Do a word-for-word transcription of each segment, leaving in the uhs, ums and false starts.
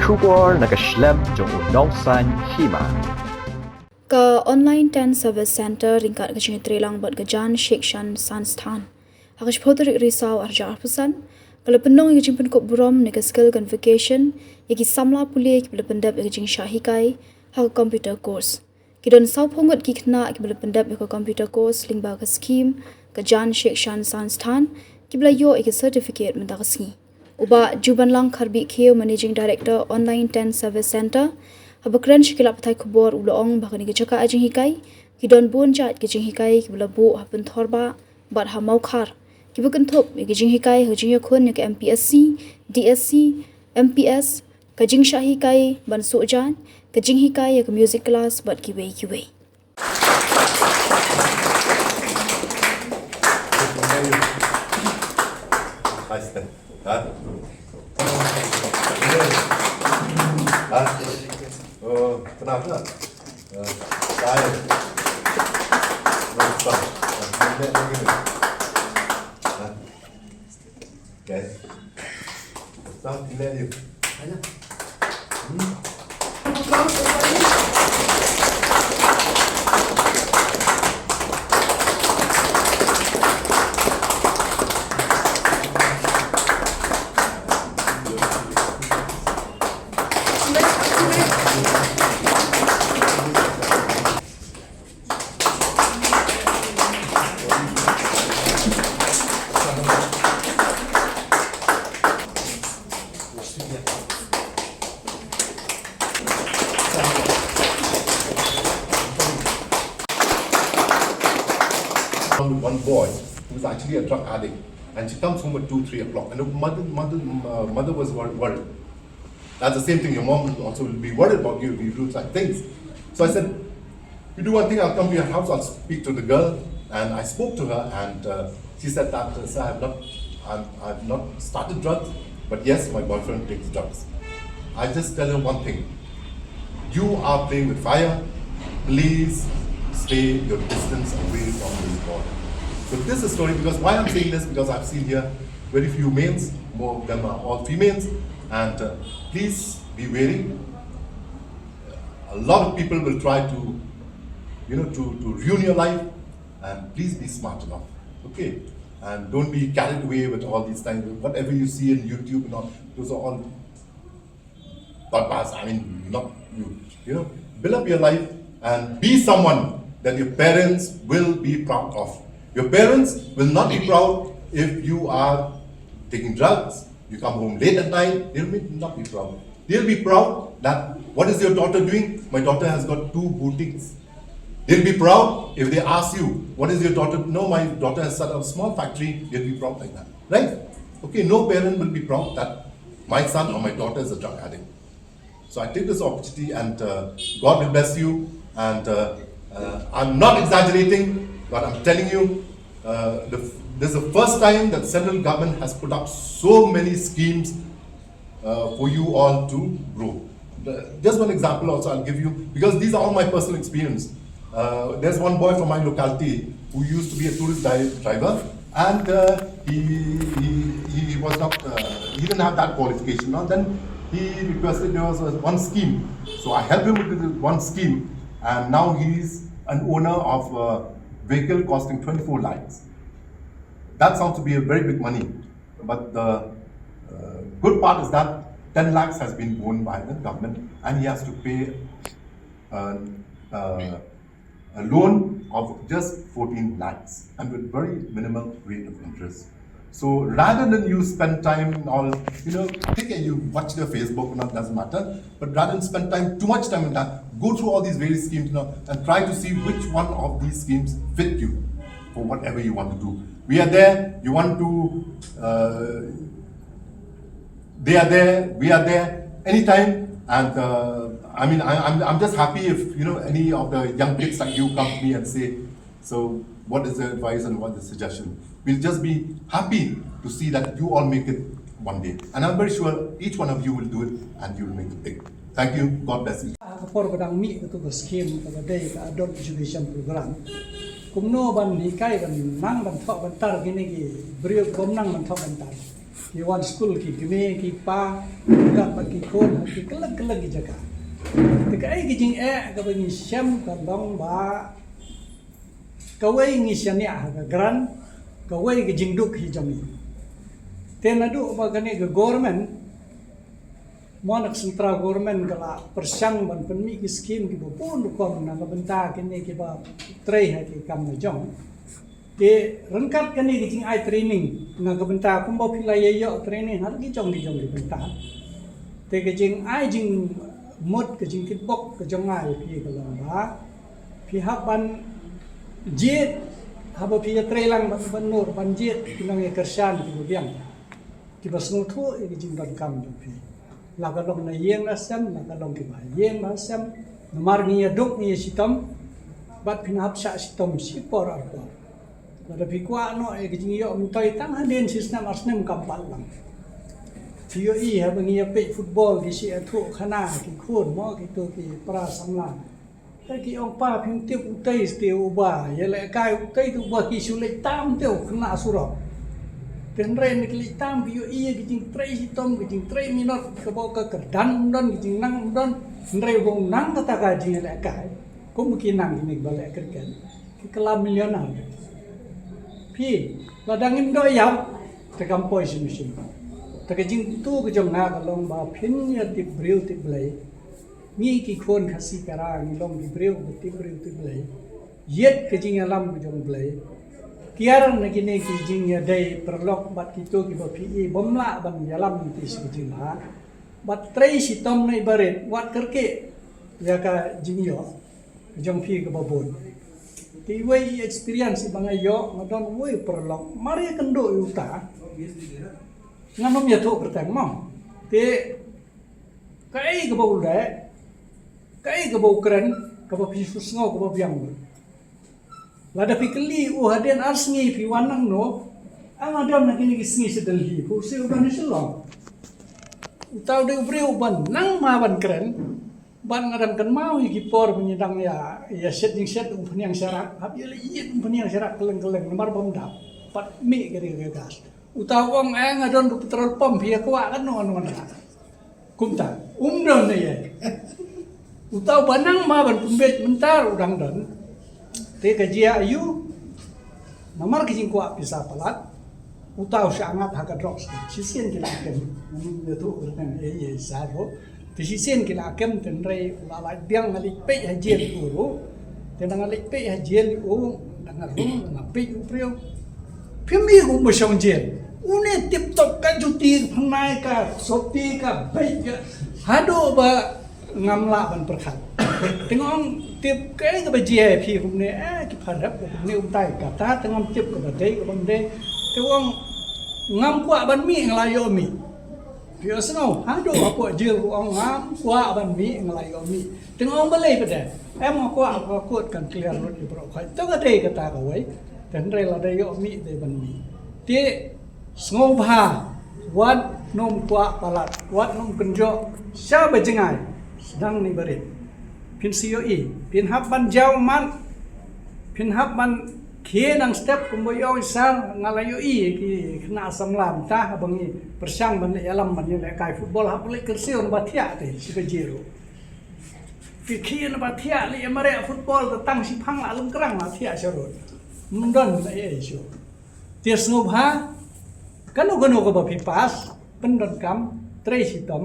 Khubor na ka shlem jong u Nongsaiñ Hima. Ka Online Tent Service Center ryngkat ka jingtreilang bad ka Jan Shikshan Sansthan ha ka shiphew tarik Risaw arhajar arphew san ka la pynlong ïa ka jingpynkup burom ne ka skill convocation ïa ki samla pule kiba la pyndep ïa ka jingshah hikai ha ka computer course. Ki don sawphew ngut ki khynnah kiba la pyndep ïa ka computer course lyngba ka scheme ka Jan Shikshan Sansthan kiba la ïoh ïa ka certificate mynta ka sngi. U Bah Jubanlang Kharbih Khiew, Managing Director, Online Tent Service Center, haba kren sha ki lad pathai khubor u la ong ba kane ka jaka jinghikai ki don bun jait ki jinghikai kiba la buh ha Pynthor Bah bad ha Mawkhar kiba kynthup ïa ki jinghikai ha ka jingïakhun ïa ka M P S C, D S C, M P S, ka jingshah hikai ban suh jaiñ, ka jinghikai ïa ka music class bad kiwei kiwei. Okay. Sound clear, you. One boy who's actually a drug addict, and she comes home at two, three o'clock, and the mother, mother, uh, mother was wor-, worried. That's the same thing. Your mom also will be worried about you if you do such things. So I said, "You do one thing, I'll come to your house, I'll speak to the girl." And I spoke to her, and, uh, she said that, uh, "Sir, I've not, I've, I've not started drugs, but yes, my boyfriend takes drugs." I just tell her one thing. You are playing with fire. Please stay your distance away from this boy. So this is a story, because why I'm saying this, because I've seen here very few males, more of them are all females, and, uh, please be wary. A lot of people will try to, you know, to, to ruin your life, and please be smart enough, okay? And don't be carried away with all these things. Whatever you see in YouTube and all, those are all but, but, I mean, not you. You know, build up your life and be someone that your parents will be proud of. Your parents will not be proud if you are taking drugs, you come home late at night, they will not be proud. They'll be proud that, "What is your daughter doing?" "My daughter has got two boutiques." They'll be proud if they ask you, "What is your daughter?" "No, my daughter has set up a small factory." They'll be proud like that, right? Okay, no parent will be proud that my son or my daughter is a drug addict. So I take this opportunity and, uh, God will bless you. And, uh, uh, I'm not exaggerating, but I'm telling you, uh, the, this is the first time that central government has put up so many schemes, uh, for you all to grow. The, just one example also I'll give you, because these are all my personal experience. Uh, there's one boy from my locality who used to be a tourist di-, driver, and, uh, he, he, he was not, uh, he didn't have that qualification. Now then, he requested, there was, uh, one scheme, so I helped him with the one scheme, and now he's an owner of a vehicle costing twenty-four lakhs. That sounds to be a very big money, but the, uh, good part is that ten lakhs has been borne by the government, and he has to pay, uh, uh, a loan of just fourteen lakhs and with very minimal rate of interest. So rather than you spend time on, you know, take it, you watch their Facebook or not, doesn't matter. But rather than spend time, too much time in that, go through all these various schemes now and try to see which one of these schemes fit you for whatever you want to do. We are there. You want to, uh, they are there, we are there anytime. And, uh, I mean, I, I'm, I'm just happy if, you know, any of the young kids like you come to me and say, "So, what is the advice and what is the suggestion?" We'll just be happy to see that you all make it one day. And I'm very sure each one of you will do it and you will make it big. Thank you. God bless you. Ka por ba dang mih katu ka scheme kaba dei ka adult education program. Kumno ban hikai ban nang ban thoh ban tar kine ki briew, kumno ban thoh ban tar. Ki wan skul ki kmie ki kpa, ryngkat bad ki khun ha ki kylleng kylleng ki jaka. Te kaei ka jingeh kaba ngi shem ka long ba kawei ngi shaniah ha ka grant, kawei ka jingduk hi jong ngi. Te naduh ba kane ka government, mo na ka central government ka la pyrshang ban pynmih ki skim kiba bun rukom na ka bynta kine kiba trei ha ki kam la jong. Te ryngkat kane ka jingai training na ka bynta kumba phi la ïa ïoh training ha ki jong ki jong ki bynta. Te ka jingai jingmut ka jingkitbok ka jong nga ïa phi ka long ba phi hap ban jied haba phi ïa trei lang ban ban nur ban jied ki nongïakyrshan kiba biang. Kiba sngewthuh ïa ka jingdonkam jong phi. La ka long na ïing na sem, la ka long kiba ha ïing ba ha sem. Namar ngi ïa duk ngi ïa shitom, bad phin hap shah shitom shi por ar por. Lada phi kwah noh ïa ka jingïoh myntoi tang hadien shi snem ar snem kam pat lang. Phi ïohi haba ngi ïa peit football ki shi ïathuh khana ki khun mo kito ki para samla. Te ki ong pa phim tip utei te uba ïalehkai utei te uba ki shu leit tam te u khynnah surok. Te hynrei na ki leit tam ki ïohi ïa ki jingtrei shitom ki jingtrei minot kaba ka kyrdan ym don ki jingnang ym don. Hynrei ba u nang kata ka jingïalehkai kum ki nang kine kiba leh cricket ki kylla millionaire. Phi lada ngim doh ïap te kam poi shisha shisha. Te ka jingkyntu ka jong nga ka long ba phin ïa tip briew tip Blei. Ngi ki khun Khasi Khara ngi long ki briew ba tip briew tip Blei. Ïeit ka jingïalam ka jong Blei. Kiar na kine ki jingïadei paralok bad kito kiba phi i bym lah ban ïalam ngi ti shi ka jingbha. Bad trei shitom na i barit wat kyrkieh ïa ka jingïoh ka jong phi kaba bun. Te iwei i experience iba nga ïoh nga don uwei u paralok mar ïakynduh ïa uta. Ngan ym ïathuh kyrteng mo. Te kaei kaba u leh, kaei kaba u kren, kaba phi shu sngew kaba biang lut. Lada phi kylli u hadien ar sngi phi wan nangno, nga don na kine ki sngi sha Delhi, phi shu don ha Shillong. Uta u dei u briew uba nang ma ban kren, bad nga dang kynmaw ïa ki por ba ngi dang ïa, ïa shet jingshet u pynïang sharak, hap ïa leit ïit u pynïang sharak kylleng kylleng namar bym dap, bad mih ka dei ka gas. Uta u ong eh nga don ka petrol pump ïa kwah kano kano kano. Kumta um don ne ïa. Uta uba nang ma ban pynbeit mynta u dang don. Te ka jia aïu? Namar ka jingkwah pisa palat. Uta u sha ngat ha ka drugs. Shisien ki la kem. Ngi tu kyrteng eh ïa sa ro. Te shisien ki la kem te hynrei u la lait biang nga leit peit ha jel u ruh. Te nga leit peit ha jel u dang nga rung nga peit u briew. Phim i u ba shong jel. Une tip top ka juti ka phanai ka sopti ka beit ka. Haduh ba ngam lah ban pyrkhat. Te nga ong tip kaei kaba jia ïa phi kumne eh ki pharep kumne um tai kata te ngam tip kaba dei kaba ym dei. Te ong ngam kwah ban mih nga la ïoh mih. Phi ïohsngew haduh hapoh jel u ong ngam kwah ban mih nga la ïoh mih. Te nga ong balei pat de em nga kwah ka kut kan clear lut ïa baroh khoit. To ka dei kata kawei. Te hynrei lada ïoh mih dei ban mih. Te sngewbha wat nym kwah palat wat nym kynjoh sha ba jngai sdang ni barit. Phin sa ïohi phin hap ban jaw mat. Phin hap ban khie nang step kumba ïoh i sar nga la ïohi ki khynnah samla mynta haba ngi pyrshang ban leh ïalam ban ïalehkai football hap leh kyrsiew na ba thiah te shi baje ruh. Ki khie na ba thiah leh ïa mareh football te tang shiphang la lum krang la thiah sharud. Ym don la ïa shuh. Te sngewbha kano kano kaba phi pass pyndonkam trei shitom.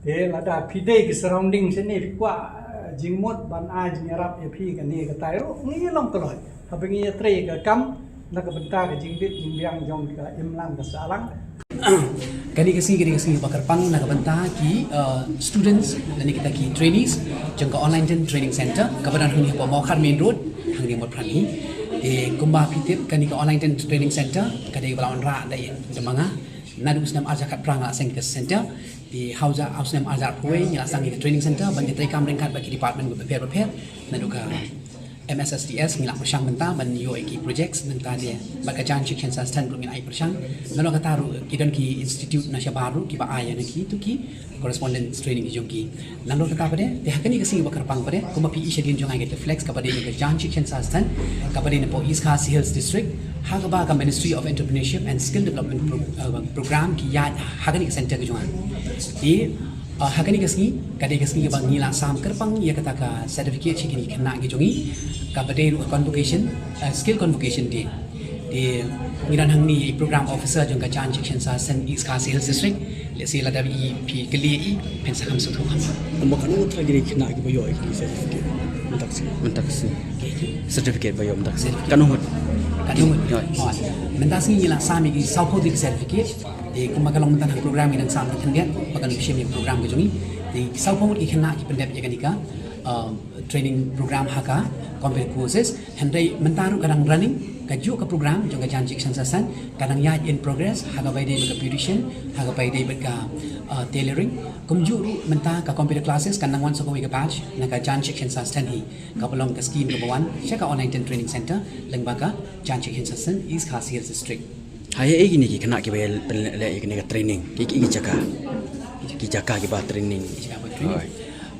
Te lada phi dei ki surrounding shane phi kwah eh, jingmut ban ai jingïarap ïa phi kane katai ruh ngi long kloi. Haba ngi ïatrei ka kam na ka bynta ka jingbit jingbiang jong ka imlang ka sahlang. Kane ka sngi kane ka sngi ba kyrpang na ka bynta ki uh, students lane kita ki trainees jong ka Online Ten Training Center kaba don hangne hapoh Mawkhar Main Road hangne Motphran hi. Te kumba phi tip kane ka Online Ten Training Center ka dei kaba la wanrah da ïa da ma nga. Naduh u snem arhajar khatphra nga la seng kita center. Te ha u snem arhajar arphew wei nga la seng kita training center ban ïa trei kam ryngkat bad ki department bapher bapher. Naduh ka M S S D S ngi la pyrshang mynta ban ïoh ïa ki projects mynta de, bad ka Jan Shikshan Sansthan ruh ngi la ai pyrshang. Nalor kata ruh ki don ki institute na shabar ruh kiba ai ïa na ki tu ki correspondence training ki jong ki. Nalor kata pat de, te ha kane ka sngi ba kyrpang pat de, kumba phi i shadien jong nga ka flex kaba dei ka Jan Shikshan Sansthan kaba dei na pdeng East Khasi Hills District, ha kaba ka Ministry of Entrepreneurship and Skill Development Pro- uh, Program ki ïaid ha kane ka center ka jong nga. Te uh, ha kane ka sngi ka dei ka sngi ba ngi la sam kyrpang ïa kata ka certificate sha kine ki khynnah ki jong ngi, kaba dei ruh ka convocation, uh, skill convocation day. Te ngi don hangne i program officer jong ka Jan Shikshan Sansthan East Khasi Hills District. Let's say lada i phi kylli i phin sa kham sngewthuh kham. Kumba katno ngut trai kine ki khynnah kiba ïoh ïa ki certificate mynta ka sngi? Mynta ka sngi. Certificate ba ïoh mynta ka sngi. Certificate. Katno ngut? Katno ngut? Ïoh. Oh, mynta ka sngi ngi la sam ïa ki sawphew tylli ki certificate. Te kumba ka long mynta ha program ngi dang sam ka khyndiat ba kan shim ïa program ka jong ngi. Te sawphew ngut ki khynnah ki pyndep ïa kane ka, um, training program ha ka computer courses. Hynrei mynta ruh ka dang running, kajuh ka program jong ka Jan Shikshan Sansthan ka dang ïaid in progress, ha kaba ïadei bad ka beautician, ha kaba ïadei bad ka, uh, tailoring. Kumjuh ruh mynta ka computer classes kan nang wan sa kawei ka batch na ka Jan Shikshan Sansthan hi, kaba long ka scheme kaba wan sha ka All Nine Ten Training Center lyngba ka Jan Shikshan Sansthan East Khasi Hills District. Ha ïa kine ki khynnah kiba ïa pynleh ïa kine ka training, ki, ki, ki jaka, ki jaka kiba training. Ki jaka ba training. Hooid.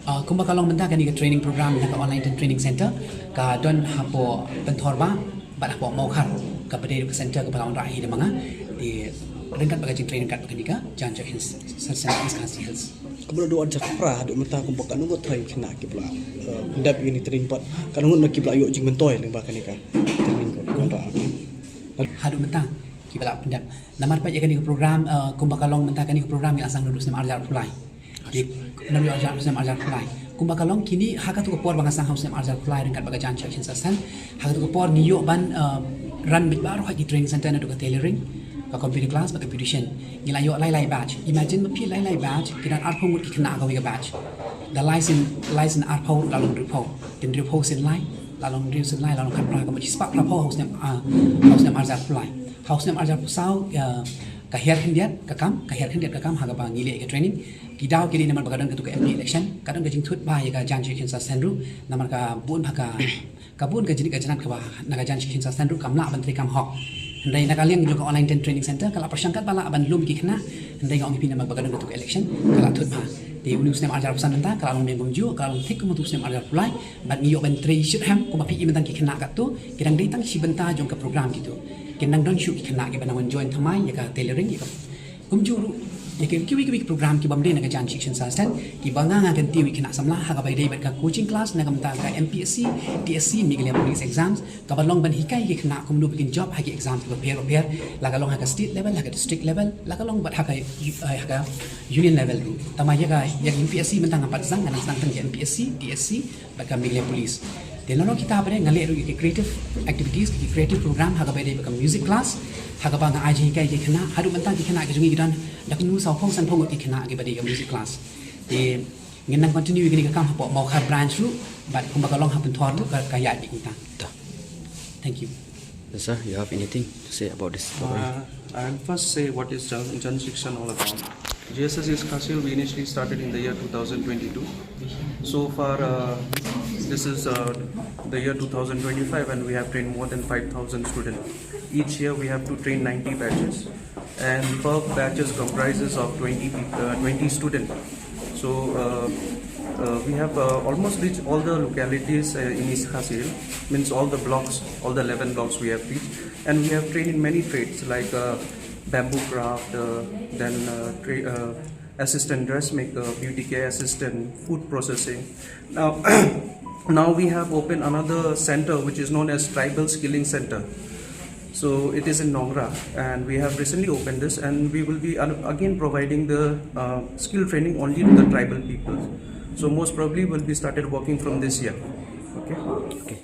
Ah, kumba ka long mynta kane ka training program na ka All Nine Ten Training Center ka don hapoh Pynthor Bah bad hapoh Mawkhar, kaba dei ka center kaba la wanrah hi da ma nga. Te ryngkat bad ka jingtrei ryngkat bad kane ka Jan Shikshan Sansthan East Khasi Hills. Kumba la duh arhajar phra haduh mynta kumba katno ngut trai ki khynnah kiba la, eh, pyndep ïa kane training pat, katno ngut na kiba la ïoh jingmyntoi lyngba kane ka training ko. Haduh mynta kiba la pyndep. Namar pat ïa kane ka program, eh, kumba ka long mynta kane ka program ngi la sdang naduh u snem arhajar arphew lai. Ki, naduh u snem arhajar arphew lai. Kumba ka long kine ha katu ka por ba nga sdang ha u snem arhajar arphew lai ryngkat bad ka Jan Shikshan Sansthan. Ha katu ka por ngi ïoh ban, eh, run beit baroh ki training center naduh ka tailoring, ka computer class bad ka beautician. Ngi la ïoh lai lai batch. Imagine ma phi lai lai batch, ki don arphew ngut ki khynnah ha kawei ka batch. Da lai sien, lai sien arphew la long hynriewphew. Te hynriewphew sien lai la long hynriew sien lai la long khatphra, ka mut shispah phraphew ha u snem, ah, ha u snem arhajar arphew lai. Ha u snem arhajar arphew saw, ah, ka hiar khyndiat ka kam, ka hiar khyndiat ka kam ha kaba ngi leh ka training. Ki daw ki dei namar ba ka don katu ka M P election, ka don ka jingthut bha ïa ka Jan Shikshan Sansthan ruh, namar ka bun bha ka, ka bun ka jingkit ka jingnat kaba na ka Jan Shikshan Sansthan ruh kam lah ban trei kam hok. Hynrei na ka liang jong ka All Nine Ten Training Center ka la pyrshang katba lah ban lum ki khynnah, hynrei nga ong ïa phi namar ba ka don katu ka election ka la thut bha. Te une u snem arhajar arphew san mynta ka la long biang kumjuh, ka la long thik kum utu u snem arhajar arphew lai. Bad ngi ïoh ban trei shitrhem, kumba phi i mynta ki khynnah katto ki dang dei tang shi bynta jong ka program kito. Kin nang don shuh ki khynnah kiba nang wan join thymmai ïa ka tailoring, ïa ka kumjuh ruh ïa ki kiwei kiwei ki program ki bym dei na ka Jan Shikshan Sansthan, kiba nga nga kyntiew ïa ki khynnah samla ha kaba ïadei bad ka coaching class na ka bynta ka M P S C, T S C, Meghalaya Police Exams, kaba long ban hikai ïa ki khynnah kumno ba kin jop ha ki exams kiba pher bapher, la ka long ha ka state level, ha ka district level, la ka long bad ha ka, eh, ha ka union level ruh. Tangba ïa ka, ïa ka M P S C mynta ngam pat sdang, nga nang sdang tang ïa M P S C, T S C bad ka Meghalaya Police. Te nalor kita pat de nga leh ruh ïa ki creative activities, ki creative program ha kaba ïadei bad ka music class, ha kaba nga ai jinghikai ïa ki khynnah, haduh mynta ki khynnah ki jong ngi ki don da kumno sawphew sanphew ngut ki khynnah kiba dei ka music class. Te ngin nang continue ïa kane ka kam hapoh Mawkhar branch ruh, bad kumba ka long ha Pynthor ruh ka, ka ïaid beit mynta. Thank you. Yes, sir, you have anything to say about this program? Uh, I'll first say what is Jan, Jan Shikshan all about. G S S East Khasi Hills, we initially started in the year two thousand twenty-two. So far, uh, this is, uh, the year two thousand twenty-five, and we have trained more than five thousand students. Each year, we have to train ninety batches, and per batches comprises of twenty peop-, uh, twenty students. So, uh, uh, we have, uh, almost reached all the localities, uh, in East Khasi Hills, means all the blocks, all the eleven blocks we have reached. And we have trained in many trades like, uh, bamboo craft, uh, then, uh, tra-, uh, assistant dressmaker, beauty care assistant, food processing. Now, now we have opened another center which is known as Tribal Skilling Center. So it is in Nongra, and we have recently opened this, and we will be un-, again providing the, uh, skill training only to the tribal people. So most probably we'll be started working from this year. Okay. Okay.